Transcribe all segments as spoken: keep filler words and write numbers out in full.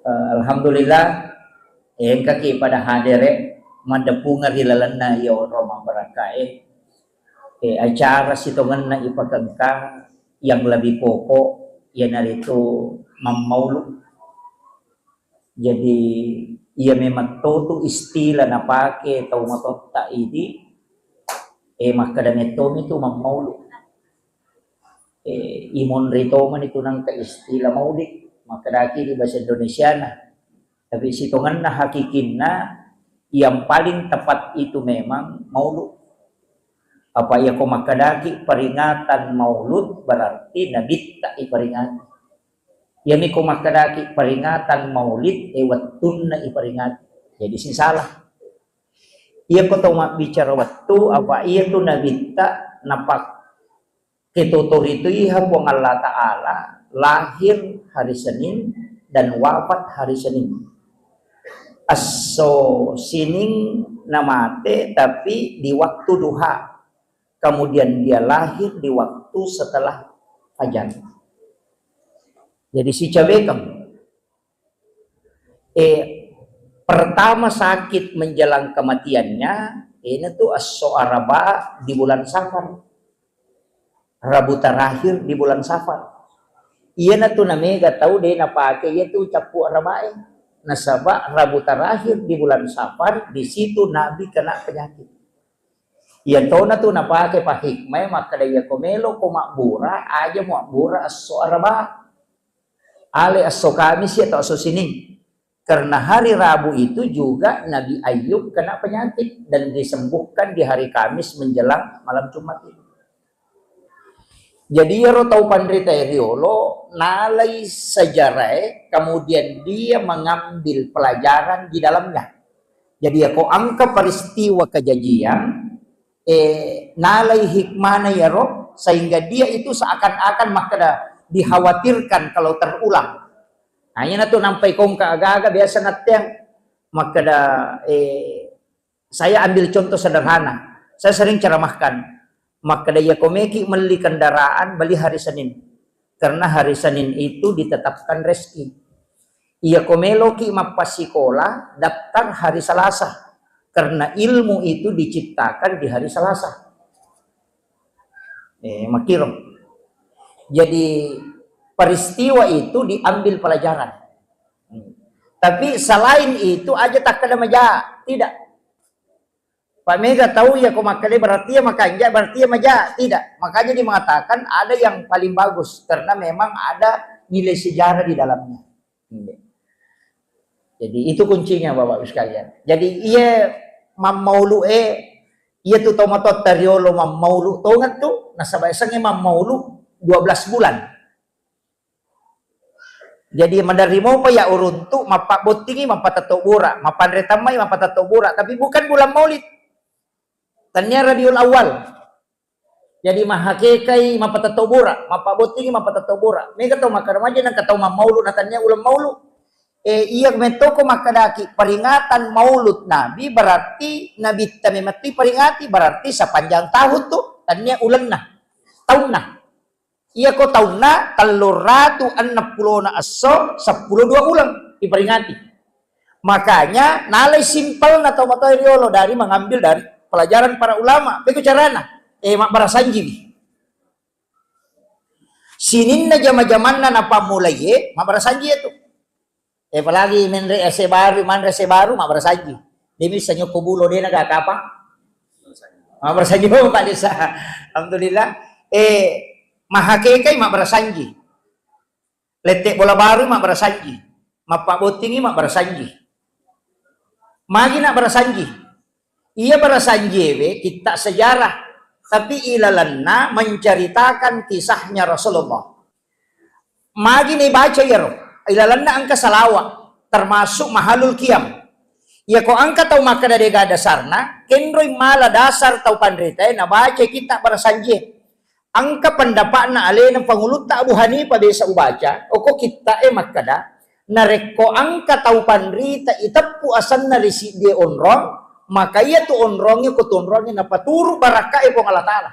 Eh, alhamdulillah, engkaki pada hadere, maddepungeng ri lalenna iya onrong mabbarakkae. Eh, acara sitongenna ipakengka yang lebih pokok iyanaritu mammaulu. Jadi, iya memang totu istilah napake tau matotta idi, eh, makkeda mettomi tu mammaulu. Eh, imonri tomani tu nangka istilah maulid, makkedaki di bahasa Indonesiana. Tapi sitongenna hakikinna yang paling tepat itu memang maulud. Apa iya ko makkedaki peringatan maulud berarti nabitta iperingati. Iyami ko makkedaki peringatan maulid, eh, wettunna iperingati. Jadi sing salah. Iya ko tau mabbicara wettu, apa iya tu nabitta napak-, ketotorituiha Puang Allah Ta'ala lahir hari Senin dan wafat hari Senin. Esso Sining namate, tapi di waktu duha. Kemudian dia lahir di waktu setelah fajar. Jadi sicabekeng. Eh, pertama sakit menjelang kematiannya, ini tuh esso Araba di bulan Safar. Rabu terakhir di bulan Safar. Iyana tu namega tau de napake iya tu cappu Arabae. Nasaba Rabu terakhir di bulan Safar, di situ Nabi kena penyakit. Iya tona tu napake pahikmai makkeda, iya ko melo ko mabbura, aja mabbura esso Araba. Ale esso Kamis atau esso Sining. Karena hari Rabu itu juga Nabi Ayub kena penyakit dan disembuhkan di hari Kamis menjelang malam Jumat itu. Jadi iyaro tau panrita riolo nalai sejarah, kemudian dia mengambil pelajaran di dalamnya. Jadi ya ko engka peristiwa kejadian, eh, nalai hikmahna iyaro sehingga dia itu seakan-akan makkeda dikhawatirkan kalau terulang. Nah, iyana tu nampai kongka aga-aga biasa natteang makkeda, eh, saya ambil contoh sederhana. Saya sering ceramahkan. Makkeda iya ko meki melli kendaraan, beli hari Senin. Karena hari Senin itu ditetapkan rezeki. Iya ko meloki mappasikola, daftar hari Selasa. Karena ilmu itu diciptakan di hari Selasa. Eh, makiro. Jadi peristiwa itu diambil pelajaran. Tapi selain itu aja takkeda maja, tidak. Pak mega tau ya ko makkeda berarti ya makanja, berarti ya maja, tidak. Makanya dia mengatakan ada yang paling bagus karena memang ada nilai sejarah di dalamnya. Jadi itu kuncinya Bapak Ibu sekalian. Jadi iya mammaulu e, iya tu tomatotta riolo mammaulu tonget tu, nasaba esengnge mammaulu dua belas bulan. Jadi maderri mopa ya uruntu, mappabbottingi, mappatetto bura, mappanre tammai, mappatetto bura, tapi bukan bulan Maulid. Tania Rabiul Awal. Jadi mahakekai mappatetto bura, mappabbottingi, mappatetto bura. Mega tau makkeda maja nengka tau mammaulu na tania uleng maulu. Eh, iya mettoko makkedaki peringatan maulud Nabi berarti Nabitta memetti peringati, berarti sepanjang tahun tu tania ulenna, taunna. Iyako taunna telluratu enneng pulona esso, seppulo dua uleng iperingati. Makanya nalai simpelna tau matoa riolo dari mengambil dari pelajaran para ulama. Bego carana, eh, mabbarasanjiwi. Sininna jama-jamanna napammulaiye mabbarasanji itu. Eh, apalagi menre ese baru, manre ese baru, mabbarasanji. Dia bisa nyoko bulo dena gak apa? Mabbarasanji Pak Desa. Alhamdulillah. Eh, mahakekai mabbarasanji. Lette bola baru mabbarasanji. Mappabottingi mabbarasanji. Magi na barasanji. Iya barasanjiewe kitta sejarah, tapi ilalenna menceritakan kisahnya Rasulullah. Magi ni baca iyaro, ilalenna engka salawa, termasuk mahalul qiyam. Iyako engka tau makkeda dega dasarna, kenroi mala dasar tau panritae nabaca kitta barasanjie. Engka pendapatna alena pangulutta Abu Hanifah biasa ubaca, oko kittae makkeda, narekko engka tau panrita iteppu asenna ri siddie onrong, maka iyatu onrongnge ko tu onrongnge napaturu barakkae Puang Allah Ta'ala.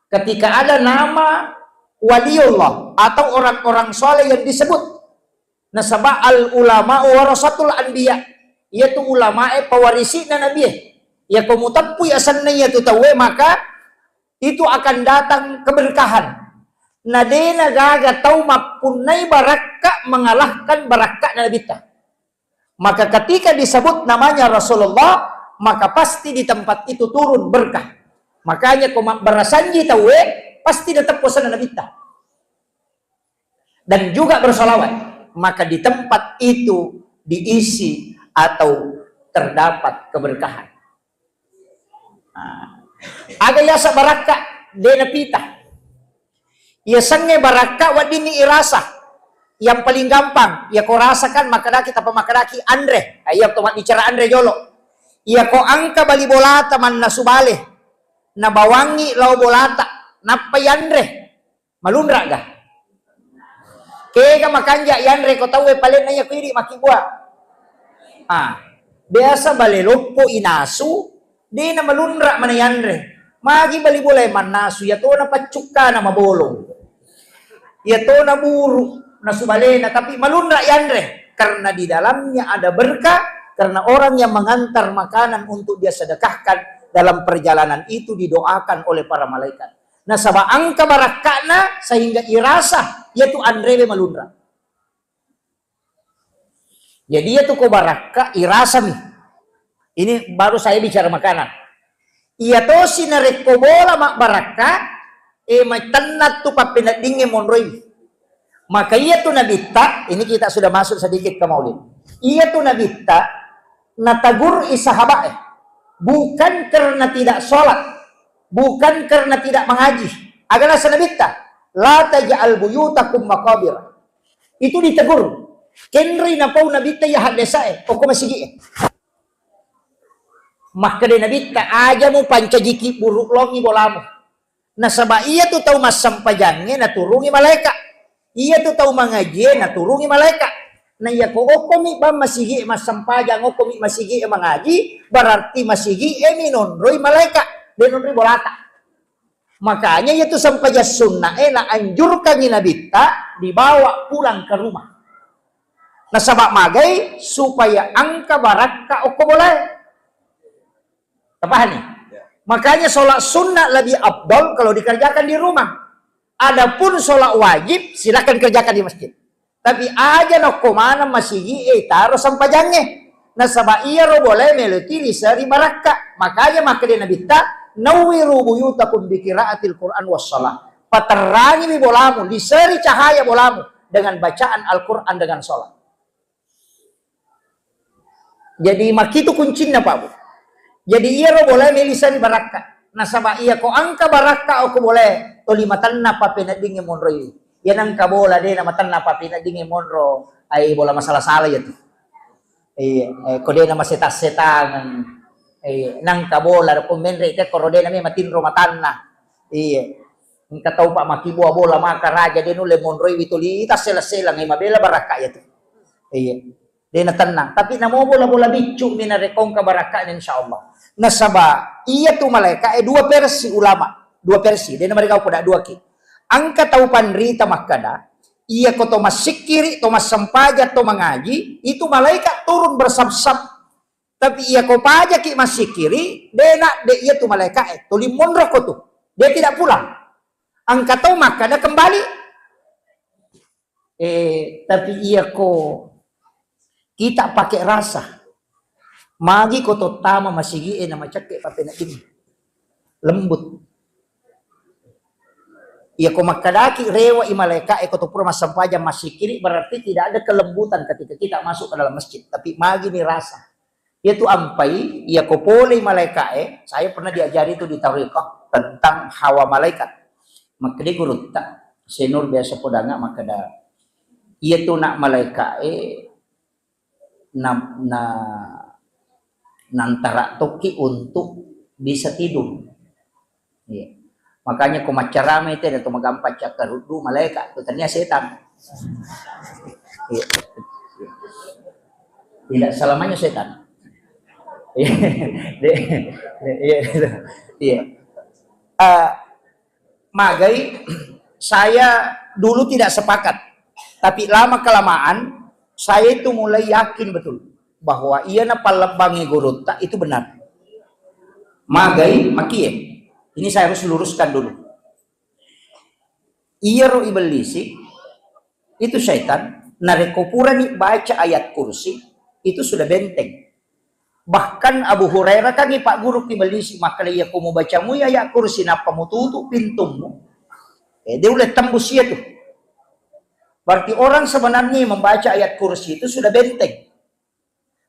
Ketika ada nama waliullah atau orang-orang soleh yang disebut, Nasaba al ulama warasatul anbiya. Iyatu ulamae pawarisi'na nabie. Iyako muteppui asenna iyatu tauwe, maka itu akan datang keberkahan. Na dena gaga tau mappunnai barakka mengalahkan barakka'na nabitta. Maka ketika disebut namanya Rasulullah, maka pasti di tempat itu turun berkah. Makanya ko mabbarasanji tauwe, pasti nateppu asenna nabitta. Dan juga bersalawat, maka di tempat itu diisi atau terdapat keberkahan. Nah, aga yaseng barakka, de napita. Yasengnge barakka weddinni irasa. Yang paling gampang, iyako rasakan, makkedaki, tappa makkedaki anre. Nah, iya to mabbicara anre jolo. Iyako engka bali bolata mannasu bale, nabawangngi lao bolata, nappa yanre. Malunra ga? Kega makanja yanre ko tauwe palenna iya ko idi makkibua. Ah, biasa bale loppo inasu, dena malunra mana yanre. Magi bali bolae mannasu, iya tona paccukkana mabolong. Iya tona buru nasu balena, tapi malunra yanre karena di dalamnya ada berkah, karena orang yang mengantar makanan untuk dia sedekahkan dalam perjalanan itu didoakan oleh para malaikat. Nasaba engka barakka'na sehingga irasa iyatu anrewe malunra. Jadi iyatu ko barakka irasami. Ini baru saya bicara makanan. Iya tosi narekko bola mabbarakka, eh, matenna tu pappeneddingnge monroi. Maka iyatu nabitta, ini kita sudah masuk sedikit ke maulid. Iyatu nabitta, natagur'i sahabat, eh. Bukan karena tidak sholat, bukan karena tidak mengaji. Aga naseng nabitta, "La taj'al buyutakum maqabir." Itu ditegur. Kenri napau nabitta iya haddesae, okko masigi'e. Makkeda nabitta, "Aja mupancajiki buruk longi bolamu." Nasaba iyatu tau massempajangnge naturungi malaeka. Iyatu tau mangajie naturungi malaeka. Na iyako okkomi bang masigi e massempajang, okkomi masigi e mangaji, berarti masigi e mi nonroi malaeka, de nonroi bolata. Makanya iyatu sempajang sunna e na anjurkangi nabitta dibawa pulang ke rumah. Nasaba magai supaya engka barakka okko bolae. Tapahani? Ya. Makanya sholat sunnah lebih afdal kalau dikerjakan di rumah. Adapun sholat wajib, silakan kerjakan di masjid. Tapi aja nokko maneng masigi e taro sempajangnge. Nasaba iyaro bolae melo ti liseri barakka. Makanya makkeda nabitta, "Nawwiru buyutakum bi qiraatil Qur'an was shalah." Paterrangiwi bolamu, liseri cahaya bolamu dengan bacaan Al-Quran, dengan sholat. Jadi, makitu kuncinna, Pak Bu. Jadi, iyaro bolae melisani barakka. Nasaba iyako engka barakka okko bolae, toli matenna pappeneddingnge monroi. Iya nengka bola de namatenna pappeneddingnge monro, ai bola masala-sala iyatu. Iya, eh, ko de namasetang-setangeng. Iya, nengka bola ko menre te koro de name matinro matanna. Iya. Engka tau, Pak, makibua bola maka raja de nulle monroiwi toli tassela-selang, eh, mabela barakka iyatu. Iya. De natennang. Tapi namo bola-bola biccu mi narekko engka barakka'na, insyaallah. Nasaba iyatu malaeka e dua versi ulama, dua versi. De namarigau poda duaki. Engka tau panrita makkada, iyako to massikkiri, to massempajang, to mangaji, itu malaikat turun bersaf-saf. Tapi iyako pajaki massikkiri, de na, de iyatu malaeka e, toli monroko tu. Dia tidak pulang. Engka tau makkada kembali. Eh, tapi iyako kita pakai rasa. Magi ko tottama masigi e na macekke pappenedding. Lembut. Iyako makkadaki rewa i malaeka e ko to pura massempajang massikkiri, berarti tidak ada kelembutan ketika kita masuk ke dalam masjid. Tapi magi ni rasa. Iyatu ampai, iyako polei malaeka e, saya pernah diajari itu di tarekat tentang hawa malaikat. Makkeda gurutta, Senur biasa podanga makkeda, iyatu nak malaeka e na, na, nantara tokki untuk bisa tidur. Iya. Makanya ko maccarama itu ada tu magampang cakkaruddu malaeka tu tania setan. Iya. Tidak selamanya setan. Iya. Iya. Iya. Eh, magai saya dulu tidak sepakat, tapi lama kelamaan Saya itu mulai yakin betul bahwa iyana pallebbangi gurutta itu benar. Magai, makie. Ini saya harus luruskan dulu. Iyaro ibellisi itu setan, narekko purani baca ayat kursi, itu sudah benteng. Bahkan Abu Hurairah kan ipagguru ki ibellisi, makkeda, "Iya ko mubaca mui ayat kursi nappa mututu pintummu, eh, de ulle tembus iya tu." Berarti orang sebenarnya membaca ayat kursi itu sudah benteng.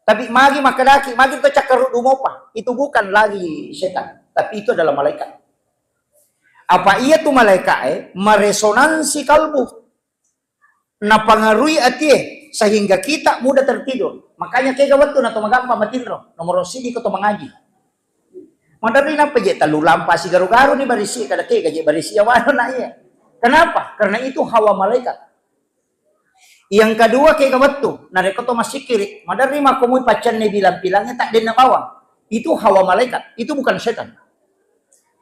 Tapi magi makkedaki, magi to cakkaruddu mopa, itu bukan lagi setan, tapi itu adalah malaikat. Apa iya tu malaikat, eh, meresonansi kalbu, napengaruhi atie, sehingga kita mudah tertidur. Makanya kega wettu na to magampa matinro, nomoro sidi ko to mangaji. Maderri nappa je tellu lampa sigaru-garu ni barisi, kada kega je barisi awano na iya. Kenapa? Karena itu hawa malaikat. Yang kedua, kega wettu, narekko to massikiri, maderri makko mui paccanne bilang-bilangnya tak denna bawang. Itu hawa malaikat, itu bukan setan.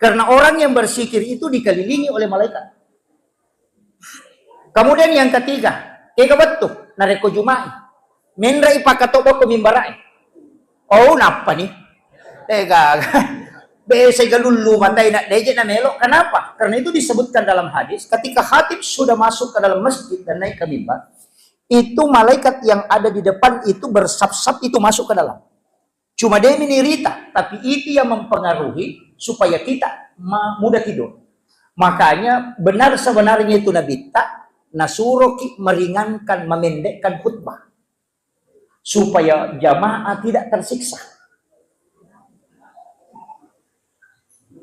Karena orang yang bersikir itu dikelilingi oleh malaikat. Kemudian yang ketiga, kega wettu, narekko Juma'i, menre'i pakkatobba ko mimbara'i. Oh, nappa ni. Tega. Bese galullu mandai nak deje na melo. Kenapa? Karena itu disebutkan dalam hadis, ketika khatib sudah masuk ke dalam masjid dan naik ke mimbar, itu malaikat yang ada di depan itu bersap-sap itu masuk ke dalam. Cuma demi nirita, tapi itu yang mempengaruhi supaya kita ma-, mudah tidur. Makanya benar sebenarnya itu Nabitta, nasuroki meringankan, memendekkan khutbah. Supaya jamaah tidak tersiksa.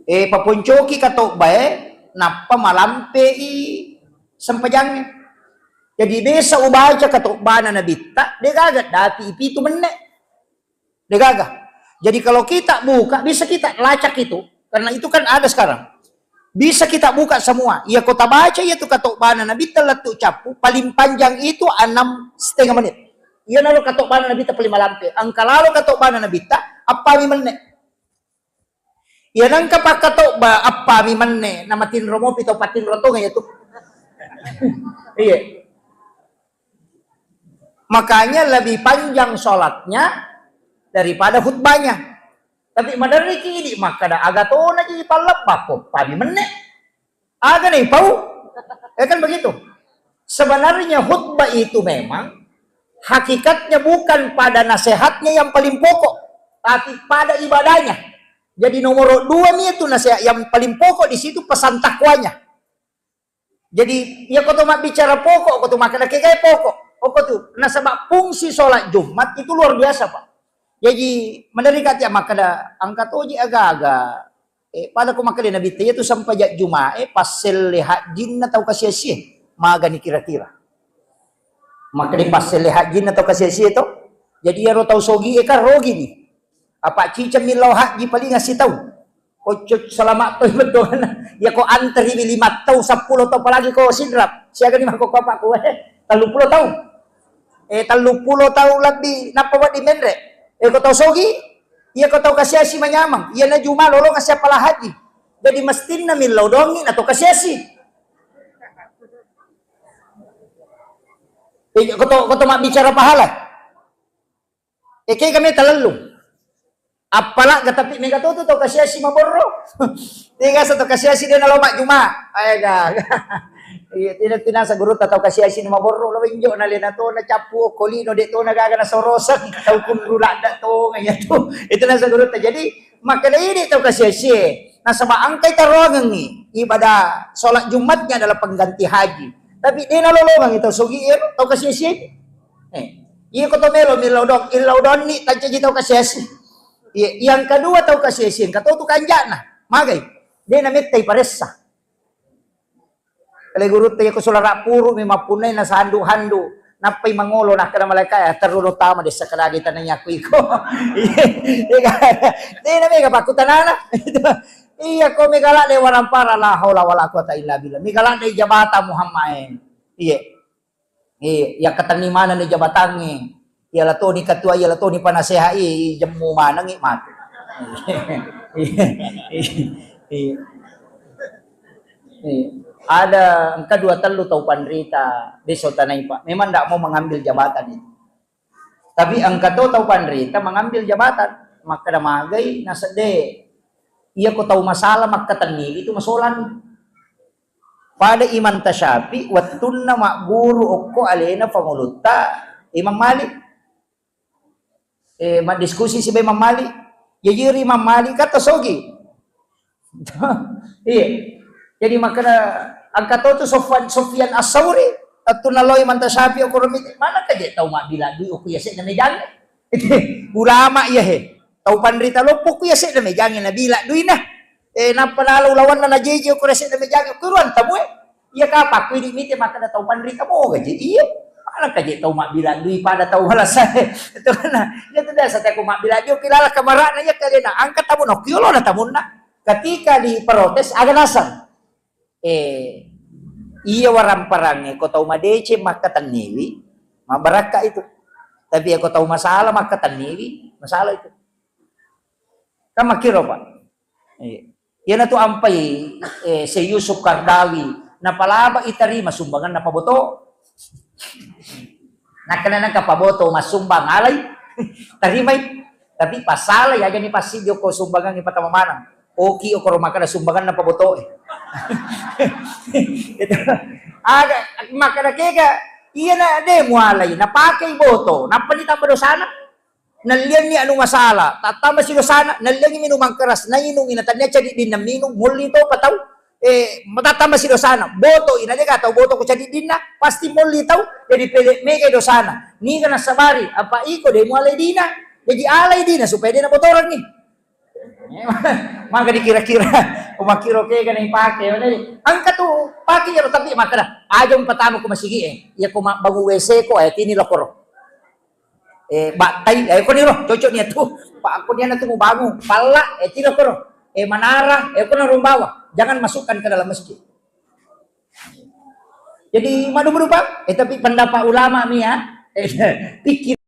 Eh, paponcoki katobbae, nappa malampei sempajangnge. Jadi, biasa ubaca katobbana Nabitta, degaga dati pitu menne. Degaga. Jadi, kalau kita buka, bisa kita lacak itu, karena itu kan ada sekarang. Bisa kita buka semua. Iya ko tabaca iya tu katobbana Nabitta lettu cappu, paling panjang itu enam setengah menit. Iya nalo katobbana Nabitta paling malampe. Engka lalo katobbana Nabitta, appami menne. Iya nengka pakkatobba, appami menne, namatinro mopi tau patinro tonga iya tu. Iya. Makanya lebih panjang sholatnya daripada khutbahnya. Tapi maderriki idi makkada, aga tona ji pallebba ko, pami menne. Aga nih pau? Ya kan begitu. Sebenarnya khutbah itu memang hakikatnya bukan pada nasihatnya yang paling pokok, tapi pada ibadahnya. Jadi nomor dua nih itu nasihat yang paling pokok di situ pesan takwanya. Jadi, iya ko to mabbicara pokok, ko tu makkeda kegae pokok. Oko tu, nasaba fungsi sholat Jumat itu luar biasa, Pak. Jadi, maderri ka tia makkeda, engka toji aga-aga. Eh, pada ko makkeda Nabitta, iya tu sempajang Jumat, eh, passelle hajjinna tau kasiasie. Magani kira-kira. Makkeda passelle hajjinna tau kasiasie to. Jadi, iyaro tau sogi e kan rogi ni. Apa ciceng millau hajji paling sitaung. Kocok selamat to betul. Ya ko antri lima tau, seppulo tau, apalagi ko Sidrap. Siaga ni mako apa ku, eh, telluppulo tau. Eh, telluppulo tau lebbi nappa wedding menre. Eh, ko tau sogi, iya ko tau kasiasi manyameng. Iya na Juma lolo kasi appala haji. Jadi mestinna millau dongi na tau kasiasi. Eh, ko to, ko to mabbicara pahala. Eke kami talellung. Appala ga tapi mega to tu tau kasiasi maborro. Tiga sa tau kasiasi de nalo majjuma. Aega. Iya, tidak tinasa guru tau kasiasi ni maborro lo injo na lena to na cappu ko lino de to na gaga na soroseng. Tau kunru ladda to ngaya tu. Itu nasa guru ta. Jadi makkeda idi tau kasiasi. Nasaba engkai taroangengngi ibadah sholat Jumatnya adalah pengganti haji. Tapi de nalolongengngi tau sogi ero tau kasiasi. Eh, iya ko to melo millau dong, illau donni tancaji tau kasiasi. Iya, yang kedua tau kasiasi, engka to tu kanjana. Magai, de na mettai paressa. Kale gurutta iya ko sulara puru mi mappunnai na sandu-handu, nappai mangolo nakkeda malaika ya terru lo tama dessa kadagi tanai aku iko. Iya, iya kan? De na mega pakkutanana. Iya ko mega ladde warampara la haula wala quwata illa billah. Mega ladde jabata Muhammad. Iya. Eh, yakkatenni manenni jabatangnge. Iyalah toni ketua, iyalah toni penasehat, eh, jemmu manengngi matu. Eh, eh, eh. Ada engka dua tellu tau panrita deso tanai, Pak. Memang ndak mau mengambil jabatan itu. Tapi engka to tau panrita mengambil jabatan, makkeda magai nasedde. Iya ko tau masalah makkatenniwi tu masolang. Pada Imam Tasyafi wettunna magguru okko alena Pangulutta Imam Malik. Eh, maddiskusi siba Imam Malik. Jaji ri Imam Malik kata sogi. Iya. Jadi makkeda engka to tu Sofwan, Sofyan As-Sauri, wettunna lao Imam Tasyafi okoro mite, mana kaje tau mabbila dui okko iya sedda mejangnge. Ulama iya he. Tau panrita loppo okko iya sedda mejangnge nabila duina. Eh, nappa nala ulawanna najeje okko iya sedda mejangnge, okko ruang tamu e. Iya kapang ku idi mite makkeda tau panrita moga je. Iya. Mana kaje tau mabbila dui pada tau malasa. Itu kan. Iya tu biasa teko mabbila dui okko lala kamarana iya kalena. Angka tamu nokki olona tamunna. Ketika diprotes, aga naseng. Eh, iya waramparangnge ko tau madeceng makkatenniwi, mabbarakka itu. Tapi iya ko tau masalah makkatenniwi, masalah itu. Kan makkiro, Pak. Iya. Iyana tu ampai, eh, Syekh Yusuf Qaradawi, napalaba itarima sumbangan napaboto. Nakkeda nengka paboto massumbang alai, tarimai. Tapi pasala ya jadi pasti joko sumbangan patama manang. Oki okoro makkeda sumbangan napaboto e. Itu. Aga makkeda kega, iya na de mualai, napakei boto, nappa ditambah dosana. Nallianni anu masalah, tattambasi dosana, nalliangi minumang keras, nainungi, na tania cadiddinna minung, molli to patau, eh, tattambasi dosana, botoi, na dega tau boto ko cadiddinna, pasti molli tau, jadi pele mega dosana, niga nasabari, apa iko de mualai dina, jadi alai dina supaya de nabotoranni. Maka dikira-kira, umakkiro kega na ipake, engka tu pake iyaro, tapi makkeda, aja umpatama ko masigi e, iya ko mabbangu W C ko, eh, tini lokoro. Eh, battai, eh, koni ro, cocok nia tu. Pak, aku nia tu mau bangun. Palla, eh, tidak koro. Eh, manara, eh, kona rumbawa. Jangan masukkan ke dalam masjid. Jadi, madu berupa, eh, tapi pendapat ulama mi ya, eh, pikir